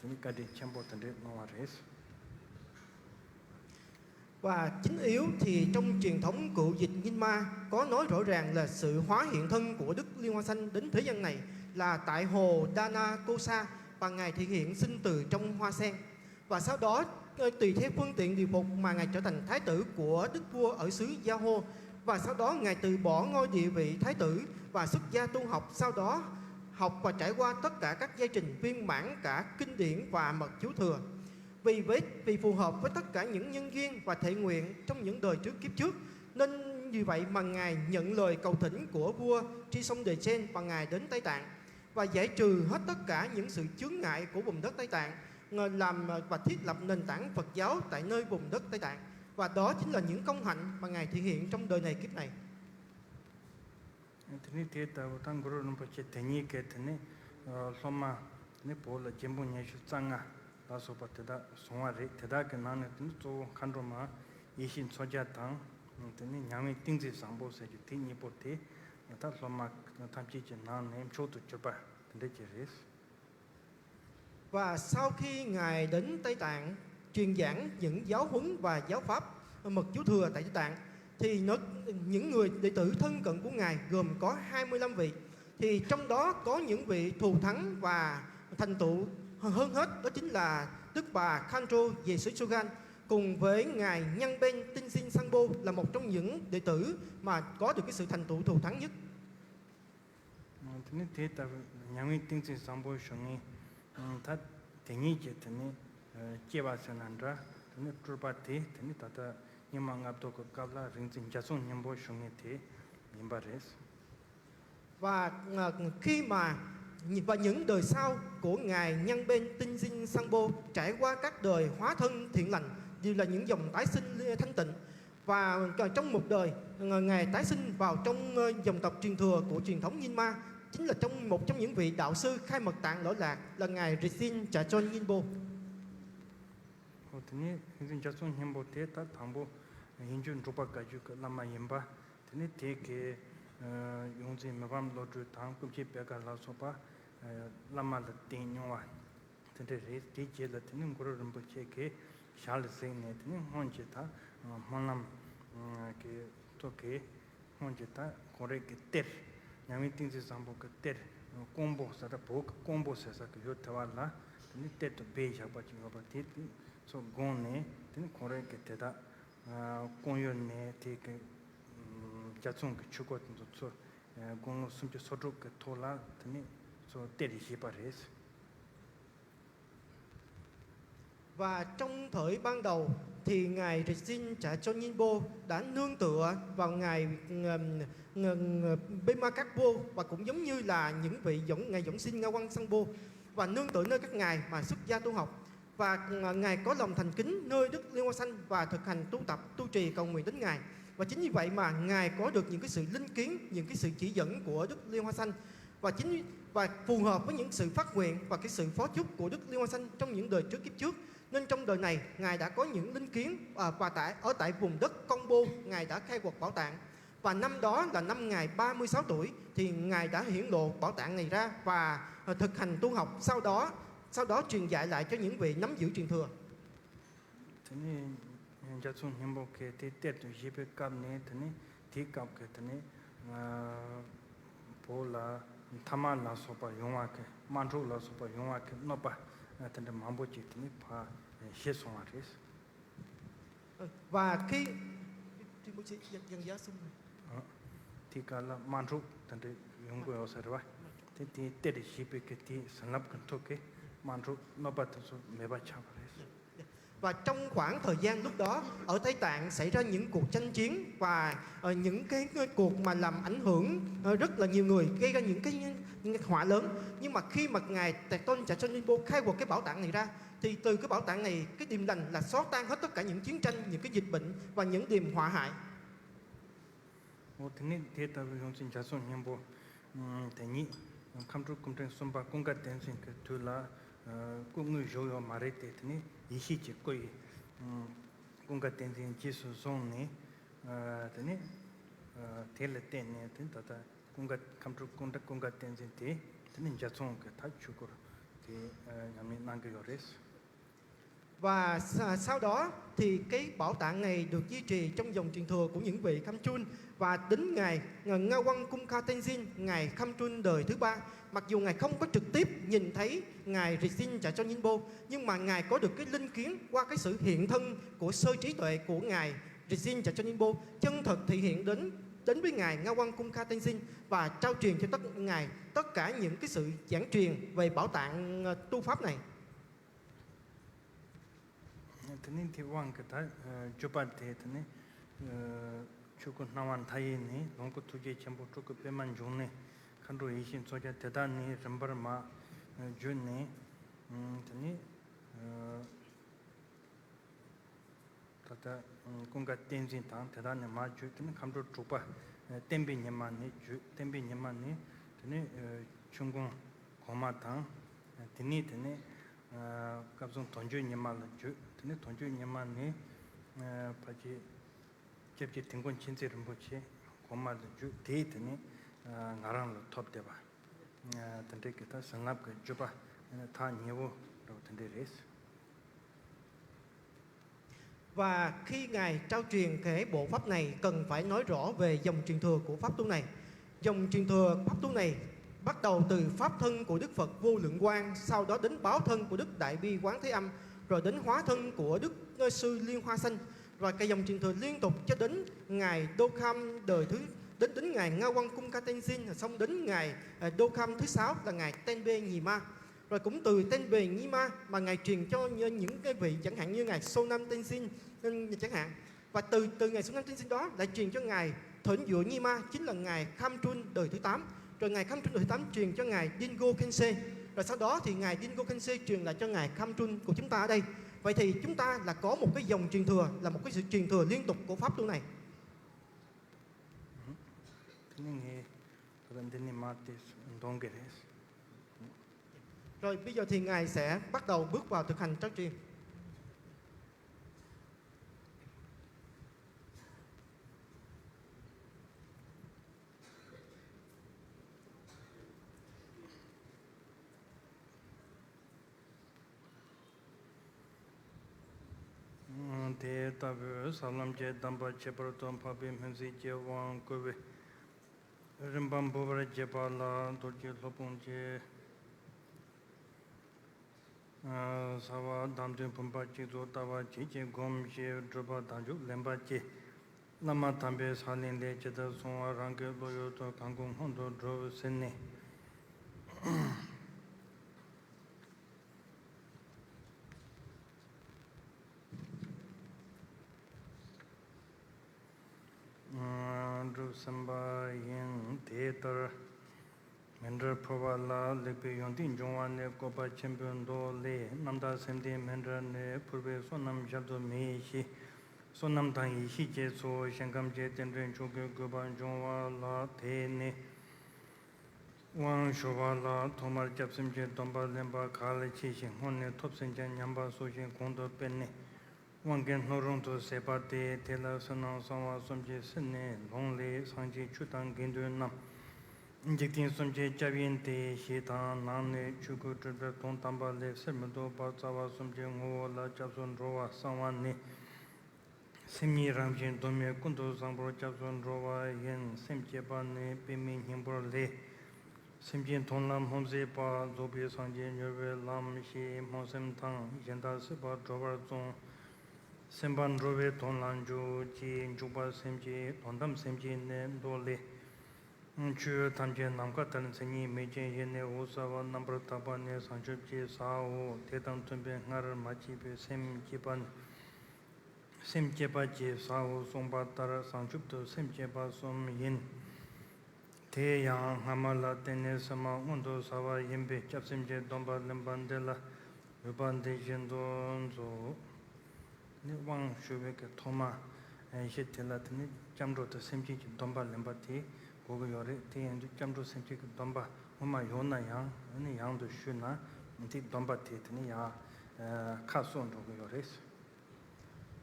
དེ་ནི་བཀའ་དྲིན་ཆེན་པོ་དེ་འདྲའི་གནང་བ་རེད། Và chính yếu thì trong truyền thống cựu dịch Nginh Ma có nói rõ ràng là sự hóa hiện thân của Đức Liên Hoa Xanh đến thế gian này là tại hồ Dana Kosa và Ngài thể hiện sinh từ trong hoa sen. Và sau đó ờ, tùy theo phương tiện điều phục mà Ngài trở thành thái tử của Đức Vua ở xứ Gia Hô. Và sau đó Ngài từ bỏ ngôi địa vị thái tử và xuất gia tu học. Sau đó học và trải qua tất cả các giai trình viên mãn cả kinh điển và mật chú thừa. Vì với vì phù hợp với tất cả những nhân duyên và thệ nguyện trong những đời trước kiếp trước, nên vì vậy mà Ngài nhận lời cầu thỉnh của vua Tri Sông Đề Sen và Ngài đến Tây Tạng và giải trừ hết tất cả những sự chướng ngại của vùng đất Tây Tạng, làm và thiết lập nền tảng Phật giáo tại nơi vùng đất Tây Tạng. Và đó chính là những công hạnh mà Ngài thể hiện trong đời này kiếp này. དེ་ནས་དེ་ལྟ་བུ་དང་གུ་རུ་རིན་པོ་ཆེ་དེ་ཉིད་ཀྱི་དེ་ནས་སློབ་མ་ དེ་ནས་བོད་ལ་རྒྱལ་འབངས་ཉི་ཤུ་རྩ་ལྔ་ལ་སོགས་པ་དེ་དག་བྱུང་བ་རེད། དེ་དག་གི་ནང་ནས་དེ་ནི་གཙོ་བོ་མཁའ་འགྲོ་མ་ཡེ་ཤེས་མཚོ་རྒྱལ་དང་། དེ་ནས་མྱ་ངན་ཏིང་འཛིན་བཟང་པོ་ཟེར་རྒྱུ་དེ་གཉིས་པོ་དེ་ད་སློབ་མ་ཐམས་ཅད་ཀྱི་ནང་ནས་མཆོག་ཏུ་གྱུར་པ་དེ་འདྲ་ཅིག་རེད། Và sau khi Ngài đến Tây Tạng, truyền giảng những giáo huấn và giáo pháp mật chú thừa tại Tây Tạng, thì nó, những người đệ tử thân cận của Ngài gồm có hai mươi lăm vị. Thì trong đó có những vị thù thắng và thành tựu hơn hết, đó chính là Đức bà Khandro Yesutsugan, cùng với Ngài Nhân Ben Tinh Sin Sangpo là một trong những đệ tử mà có được cái sự thành tựu thù thắng nhất. དེ་ནི་དེ་ལྟ་བུའི་མྱ་ངན་ཏིང་འཛིན་བཟང་པོ་ཞུ་མཁན་ད་དེ་ཉིད་ཀྱི་དེ་ནི་སྐྱེ་བ་ཟེར་ན་འདྲ། དེ་ནི་སྤྲུལ་པ་དེ་དེ་ནི་ད་ལྟ་སྙིགས་མ་ལྔ་བདོ་གི་སྐབས་ལ་རིག་འཛིན་འཇའ་ཚོན་སྙིང་པོ་ཞུ་མཁན་དེ་ཡིན་པ་རེད། Và ờ, khi mà và những đời sau của Ngài Nhân Ben Tinh Sin Sangpo trải qua các đời hóa thân thiện lành, đều là những dòng tái sinh thánh tịnh. Và trong một đời, Ngài tái sinh vào trong ờ, dòng tộc truyền thừa của truyền thống Nyingma, chính là trong một trong những vị đạo sư khai mật tạng lỗi lạc là Ngài Rizin Chacho Nyingpo. ཨོ་དེ་ནས་ཧིན་དུ་འཇའ་ཚོན་སྙིང་པོ་དེ་ད་དང་པོ་ཡིན་རྒྱུ་འབྲུག་པ་བཀའ་བརྒྱུད་ཀྱི་བླ་མ་ཡིན་པ། དེ་ནས་དེ་གའི་ཡོངས་འཛིན་མི་ཕམ་བློ་གྲོས་དང་སྐུ་མཆེད་པད་དཀར་ལ་སོགས་པ་བླ་མ་ལ་བསྟེན་མྱོང་བ་དེ་འདྲ་རེད། དེའི་རྗེས་ལ་དེ་ནས་གུ་རུ་རིན་པོ་ཆེ་གིས་ཞལ་གཟིགས་ནས་དེ་ནས་སྔོན་གྱི་ད་སྨོན་ལམ་གྱི་ཐོག་གི་སྔོན་གྱི་ད་ཁོང་རང་གི་གཏེར། མྱ་ངན་ཏིང་འཛིན་བཟང་པོ་གི་གཏེར་ཀོང་པོ་ཟེར། ད་བོད་ཀྱི་ཀོང་པོ་ཟེར་ས་གི་ཡུལ་དེ་བ་ལ་དེ་ནི་གཏེར་དུ་སྦས་བཞག་པ་ཅིག་ཡོད་པ་དེ་དེ་ཚོ་དགོངས་ནས་དེ་ནི་ཁོང་རང་གི་དེ་དག་ཀོང་ཡུལ་ནས་དེ་གི་འཇའ་ཚོན་གྱི་ཆོས་སྐོར་དེ་ཚོ་ཚོ་དགུང་ལོ་སུམ་ཅུ་སོ་དྲུག་གི་ཐོག་ལ་དེ་ནི་ཚོ་གཏེར་བཞེས་པ་རེད། Và trong thời ban đầu thì Ngài Rizin Chacho Nyingpo đã nương tựa vào Ngài ừm, ng- Bema Kat Pwo và cũng giống như là những vị dưỡng, Ngài dưỡng sinh Nga Wang Sang Pwo và nương tựa nơi các ngài mà xuất gia tu học. Và ng- Ngài có lòng thành kính nơi Đức Liên Hoa Xanh và thực hành tu tập, tu trì, cầu nguyện đến Ngài. Và chính như vậy mà Ngài có được những cái sự linh kiến, những cái sự chỉ dẫn của Đức Liên Hoa Xanh. Và chính và phù hợp với những sự phát nguyện và cái sự phó chúc của Đức Liên Hoa Xanh trong những đời trước kiếp trước, nên trong đời này Ngài đã có những linh kiến à, và tại ở tại vùng đất Công Bô Ngài đã khai quật bảo tạng. Và năm đó là năm Ngài ba mươi sáu tuổi thì Ngài đã hiển lộ bảo tạng này ra và à, thực hành tu học. Sau đó sau đó truyền dạy lại cho những vị nắm giữ truyền thừa. དེ་ནས་འཇའ་ཚོན་སྙིང་པོ་གི་དེ་གཏེར་དུ་བཞེས་པའི་སྐབས་ནས་དེ་ནས་དེའི་སྐབས་ཀྱི་དེ་ནས་བོད་ལ་ཐ་མ་ལ་སོགས་པ་ཡོང་བ་གི་དམག་འཁྲུག་ལ་སོགས་པ་ཡོང་བ་གི་གནོད་པ་དེ་འདྲ་མང་པོ་ཅིག་དེ་ནས་ཕར་ཞི་སོང་བ་རེད། Và khi Rinpoche dần dần giá sung này. དེའི་སྐབས་ལ་དམག་འཁྲུག་དེ་འདྲ་ཡོང་གི་ཡོད་ས་རེད་བ། དེ་དེའི་གཏེར་བཞེས་པའི་གི་དེའི་བྱིན་རླབས་ཀྱི་ཐོག་གི་དམག་འཁྲུག་གནོད་པ་དེ་ཚོ་མེད་པ་ཆགས་པ་རེད། Và trong khoảng thời gian lúc đó ở Tây Tạng xảy ra những cuộc tranh chiến và ờ, những cái cuộc mà làm ảnh hưởng ờ, rất là nhiều người, gây ra những cái họa lớn. Nhưng mà khi mà ngài Tạc Tôn Chả Sơn Ninh Bô khai quật cái bảo tàng này ra thì từ cái bảo tàng này cái điềm lành là xóa tan hết tất cả những chiến tranh, những cái dịch bệnh và những điềm họa hại. འོ་དེ་ནས་དེ་ལྟ་བུའི་ཡོངས་འཛིན་འཇའ་ཚོན་སྙིང་པོ་དེ་ཉིད་ཁམས་སྤྲུལ་སྐུ་ཕྲེང་གསུམ་པ་ཀུན་དགའ་བསྟན་འཛིན་གྱི་དུས་ལ་སྐུ་དངོས་བཞུགས་ཡོད་མ་རེད་དེ། དེ་ནས་ཡེ་ཤེས་ཀྱི་སྐུ་ཡི་ཀུན་དགའ་བསྟན་འཛིན་རྗེས་སུ་བཟུང་ནས་དེ་ནས་དེ་ལ་བརྟེན་ནས་དེ་ད་ལྟ་ཀུན་དགའ་ཁམས་སྤྲུལ་ཀུན་དགའ་ཀུན་དགའ་བསྟན་འཛིན་དེ་དེ་ནས་འཇའ་ཚོན་གྱི་ད་ཆོས་སྐོར་དེ་ཉམས་ལེན་གནང་གི་ཡོད་རེད། Và sa- sau đó thì cái bảo tạng này được duy trì trong dòng truyền thừa của những vị Kham Chun và đến ngày Nga Wang Kum Kha Tenzin, ngày Kham Chun đời thứ ba, mặc dù ngài không có trực tiếp nhìn thấy ngài Rizin Cha Cho Nhin Bo, nhưng mà ngài có được cái linh kiến qua cái sự hiện thân của sơ trí tuệ của ngài Rizin Cha Cho Nhin Bo chân thật thể hiện đến đến với ngài Nga Wang Kum Kha Tenzin và trao truyền cho tất ngài tất cả những cái sự giảng truyền về bảo tạng ờ, tu pháp này. དེ་ནས་དེའི་དབང་གིས་ད་བརྒྱུད་པ་དེ་དེ་ནས་ཆོས་སྐུ་སྣང་བ་མཐའ་ཡས་ནས་ལོངས་སྐུ་ཐུགས་རྗེ་ཆེན་པོ་སྤྲུལ་སྐུ་པད་མ་འབྱུང་གནས་མཁའ་འགྲོ་ཡེ་ཤེས་མཚོ་རྒྱལ་དེ་དག་ནས་རིམ་པར་མར་བརྒྱུད་ནས་དེ་ནས་ད་ལྟ་ཀུན་དགའ་བསྟན་འཛིན་དང་དེ་དག་ནས་མར་བརྒྱུད་དེ་ནས་མཁའ་འགྲོ་དྲུག་པ་བསྟན་པའི་ཉི་མ་ནས་བརྒྱུད། བསྟན་པའི་ཉི་མ་ནས་དེ་ནས་ཆོས་མགོན་གོང་མ་དང་ དེ་ནས་དེ་ནས་ཨ་སྐབས་སུ་དོན་བརྗོད་ཉི་མ་ལ་བརྒྱུད། དེ་ནས་དོན་བརྗོད་ཉི་མ་ནས་ཨ་ཕལ་ཆེར་སྐྱབས་རྗེ་དིལ་མགོ་མཁྱེན་བརྩེ་རིན་པོ་ཆེ་གོང་མ་ལ་བརྒྱུད། དེས་དེ་ནས་ཨ་ང་རང་ལ་ཐོབ་བསྡད་པ། ཨ་དེ་འདྲའི་གི་ད་བྱིན་རླབས་ཀྱི་བརྒྱུད་པ་ཐག་ཉེ་བོ་འདྲ་བོ་དེ་འདྲ་རེད། Và khi Ngài trao truyền cái bộ pháp này, cần phải nói rõ về dòng truyền thừa của pháp tu này. Dòng truyền thừa pháp tu này bắt đầu từ pháp thân của Đức Phật Vô Lượng Quang, sau đó đến báo thân của Đức Đại Bi Quán Thế Âm, rồi đến hóa thân của Đức Sư Liên Hoa Xanh, và cái dòng truyền thừa liên tục cho đến Ngài Đô Kham đời thứ, đến đến Ngài Nga Quang Cung Ka Tenzin, xong đến Ngài ờ, Đô Kham thứ sáu là Ngài Tenbe Nhị Ma. Rồi cũng từ Tenbe Nhị Ma mà Ngài truyền cho những cái vị chẳng hạn như Ngài Sonam Tenzin, ừ, chẳng hạn. Và từ từ Ngài Sonam Tenzin đó lại truyền cho Ngài Thuấn Dụ Nhị Ma, chính là Ngài Kham Trun đời thứ tám. Rồi Ngài Kham Trun đời thứ tám truyền cho Ngài Dingo Khense. Rồi sau đó thì Ngài Dingo Khense truyền lại cho Ngài Kham Trun của chúng ta ở đây. Vậy thì chúng ta là có một cái dòng truyền thừa, là một cái sự truyền thừa liên tục của Pháp tu này. དེ་ནི་ངས་ད་ལྟ་འདི་ནས་མར་དེ་འདོན་གི་རེད། Rồi bây giờ thì Ngài sẽ bắt đầu bước vào thực hành trao truyền. དེ་ལྟ་བུའི་ས་ལམ་གྱི་གདམས་པ་ཁྱད་པར་དུ་འཕགས་པའི་སྨོན་ཚིག་གི་དབང་བསྐུར་བས། རིམ་པ་འབུལ་བར་བགྱིས་པ་ལ་རྡོ་རྗེ་སློབ་དཔོན་གྱིས། ས་བ་བདག་མདུན་བུམ་པ་གཅིག་ཏུ་བལྟ་བ་བྱིན་གྱིས་བསྒོམ་ཞེས་སྒྲུབ་པ་བདག་འཇུག་ལེན་པ་གྱིས། བླ་མ་དམ་པའི་ས་ལེ་ལེ་ཇི་ལྟར་གསུང་བ་རང་གི་བློ་ཡུལ་དུ་གང་གི་སྔོན་དུ་སྒྲུབ་ཟེར་ནས། སྒྲུབ་ཟིན་པ་ཡིན། དེ་ལྟར་མཎྜལ་ཕུལ་བ་ལ་ལེགས་པའི་ཡོན་ཏན་འབྱུང་བ་ནི་བཀོད་པ་ཆེན་པོའི་མདོ་ལས། རྣམ་དག་སེམས་ལྡན་མཎྜལ་ནི་ཕུལ་བའི་བསོད་ནམས་གཞལ་དུ་མེད་ཞེས་བསོད་ནམས་དང་ཡེ་ཤེས་ཀྱི་ཚོགས་ཞིང་ཁམས་ཀྱི་རྟེན་འབྲེལ་མཆོག་གི་དགོས་པ་འབྱུང་བ་ལ་དེ་ནི། དབང་ཞུ་བ་ལ་ཐོག་མར་སྐྱབས་སེམས་ཀྱི་སྡོམ་པ་ལེན་པ་གལ་ཆེ་ཞིང་སྔོན་ནས་ཐོབ་ཟིན་ཀྱང་ཉམས་པ་གསོ་ཞིང་གོང་དུ་སྤེལ་ནས་དབང་གི་སྣོད་རུང་དུ་ཟད་པ་སྟེ། དེ་ལ་བསོད་ནམས་གསང་བ་གསུམ་གྱིས་བསིལ་ནས་ལོང་ལས་སངས་རྒྱས་ཆོས་དང་དགེ་འདུན་རྣམས་འཇིག་རྟེན་གསུམ་གྱི་སྐྱབས་ཡིན་ཏེ་ཞེས་དང་། ནང་ནས་ཆོས་སྐུ་སྤྲུལ་པའི་དོན་དམ་པ་ལས་གསེར་མི་ལྡོག་པ་རྩ་བ་གསུམ་གྱི་ངོ་བོ་ལ་སྐྱབས་སུ་འགྲོ་བ་གསང་བ་ནི། སེམས་ཉིད་རང་བཞིན་གདོད་མའི་ཀུན་ཏུ་བཟང་པོར་སྐྱབས་སུ་འགྲོ་བ་ཡིན། སེམས་བསྐྱེད་པ་ནི་པདྨའི་སྙིང་པོ་ལས། སེམས་ཅན་དོན་ལ་སྨོན་ཟད་པ། རྫོགས་པའི་སངས་རྒྱས་མྱུར་བའི་ལམ་ཞེས་སྨོན་སེམས་དང་གཞན་དག་སྲིད་པ་སྒྲོལ་བར་བརྩོན། སེམས་པ་འགྲོ་བའི་དོན་ལ་འཇུག་ཅེས་འཇུག་པ་སེམས་བསྐྱེད་དོན་དམ་སེམས་བསྐྱེད་ནི་མདོ་ལས། ཆོས་ཐམས་ཅད་ནམ་མཁའ་ལྟར་མཚན་ཉིད་མེད་ཅིང་ཡེ་ནས་འོད་གསལ་བ་རྣམ་པར་དག་པ་ནི་བྱང་ཆུབ་ཀྱི་སའོ། དེ་དང་མཐུན་པའི་སྔར་མ་སྐྱེས་པའི་སེམས་བསྐྱེད་པ་ནི། སེམས་བསྐྱེད་པ་གྱི་སའོ་གསུངས་པ་ལྟར་བྱང་ཆུབ་ཏུ་སེམས་བསྐྱེད་པ་གསུམ་ཡིན། དེ་ཡང་སྔ་མ་ལ་བརྟེན་ནས་སེམས་མ་མངོན་དུ་གསལ་བ་ཡིན་པས་སྐྱབས་སེམས་ཀྱི་སྡོམ་པ་ལེན་པ་འདི་ལ་འོས་པ་འདི་བཞིན་དུ་མཛོད། ནི་དབང་ཞུ་བའི་གི་ཐོག་མ་གཞི་དེ་ལ་དེ་ནི་སྐྱབས་འགྲོ་དང་སེམས་བསྐྱེད་ཀྱི་སྡོམ་པ་ལེན་པ་དེ་དགོས་ཀྱི་ཡོད་རེད། དེ་ཡིན་དུས་སྐྱབས་འགྲོ་སེམས་བསྐྱེད་ཀྱི་སྡོམ་པ་སྔོན་མ་ཡོད་ན་ཡང་ནི་ཡང་དུ་ཞུས་ན་དེ་སྡོམ་པ་དེ་དེ་ནི་ཡང་ཁ་གསོ་འགྲོ་གི་ཡོད་རེད།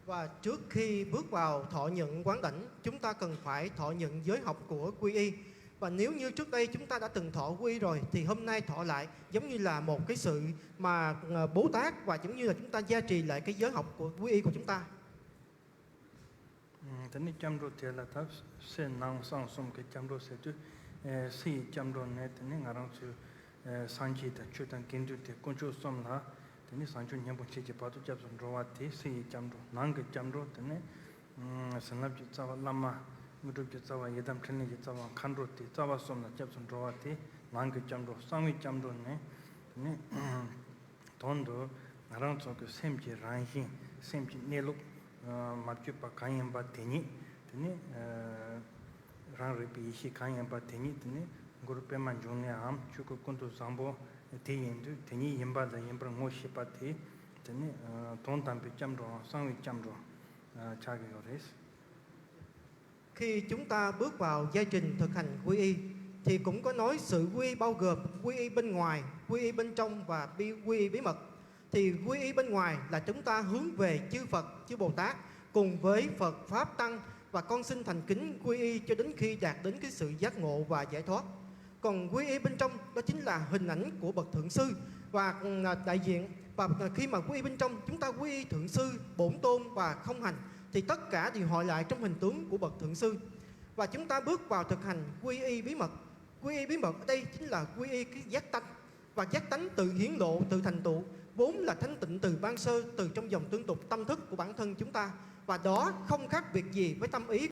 Và trước khi bước vào thọ nhận quán đảnh, chúng ta cần phải thọ nhận giới học của Quy Y. Và nếu như trước đây chúng ta đã từng thọ Quy Y rồi thì hôm nay thọ lại giống như là một cái sự mà ờ, bố tát và giống như là chúng ta gia trì lại cái giới học của Quy Y của chúng ta. དེ་ནི་སྐྱབས་འགྲོ་དེ་ལ་ད་སེམས་ནང་གསང་གསུམ་གྱི་སྐྱབས་འགྲོ་ཟེར་དུས། སེམས་ཀྱི་སྐྱབས་འགྲོ་ནི་དེ་ནི་ང་རང་ཚོའི་སངས་རྒྱས་དང་ཆོས་དང་དགེ་འདུན་དེ་དཀོན་མཆོག་གསུམ་ལ་དེ་ནི་བྱང་ཆུབ་སྙིང་པོ་མཆེད་ཀྱི་བར་དུ་སྐྱབས་སུ་འགྲོ་བ་དེ་སེམས་ཀྱི་སྐྱབས་འགྲོ། ནང་གི་སྐྱབས་འགྲོ་དེ་ནི་བྱིན་རླབས་ཀྱི་རྩ་བ་བླ་མ། དངོས་གྲུབ་ཀྱི་རྩ་བ་ཡི་དམ་འཕྲིན་ལས་ཀྱི་རྩ་བ་མཁའ་འགྲོ་དེ་རྩ་བ་གསུམ་ལ་སྐྱབས་སུ་འགྲོ་བ་དེ་ནང་གི་སྐྱབས་འགྲོ། གསང་བའི་སྐྱབས་འགྲོ་ནི་དེ་ནི། དོན་དུ་ང་རང་ཚོ་གི་སེམས་ཀྱི་རང་བཞིན་སེམས་ཀྱི་གནས་ལུགས་མ་བཅོས་པ་གང་ཡིན་པ་དེ་ཉིད་དེ་ནི་རང་རིག་པའི་ཡེ་ཤེས་གང་ཡིན་པ་དེ་ཉིད་དེ་ནི་གུ་རུ་པདྨ་འབྱུང་གནས་འམ་ཆོས་སྐུ་ཀུན་ཏུ་བཟང་པོ་དེ་ཡིན་དུས་དེ་ཉིད་ཡིན་པ་ལ་ཡིན་པར་ངོ་ཤེས་པ་དེ་དེ་ནི་དོན་དམ་པའི་སྐྱབས་འགྲོའམ་གསང་བའི་སྐྱབས་འགྲོ་ཆགས་ཀྱི་ཡོད་རེད། Khi chúng ta bước vào giai trình thực hành quy y, Thì cũng có nói sự quy y bao gồm quy y bên ngoài, quy y bên trong và bi- quy y bí mật. Thì quy y bên ngoài là chúng ta hướng về chư Phật, chư Bồ Tát cùng với Phật Pháp Tăng, và con xin thành kính quy y cho đến khi đạt đến cái sự giác ngộ và giải thoát. Còn quy y bên trong đó chính là hình ảnh của bậc thượng sư và, ừ, đại diện. Và khi mà quy y bên trong, chúng ta quy y thượng sư, bổn tôn và không hành, thì tất cả đều hội lại trong hình tướng của bậc thượng sư. Và chúng ta bước vào thực hành quy y bí mật. Quy y bí mật ở đây chính là quy y cái giác tánh. Và giác tánh tự hiển lộ, tự thành tựu, vốn là thánh tịnh từ ban sơ, từ trong dòng tương tục tâm thức của bản thân chúng ta. Và đó không khác việc gì với tâm ý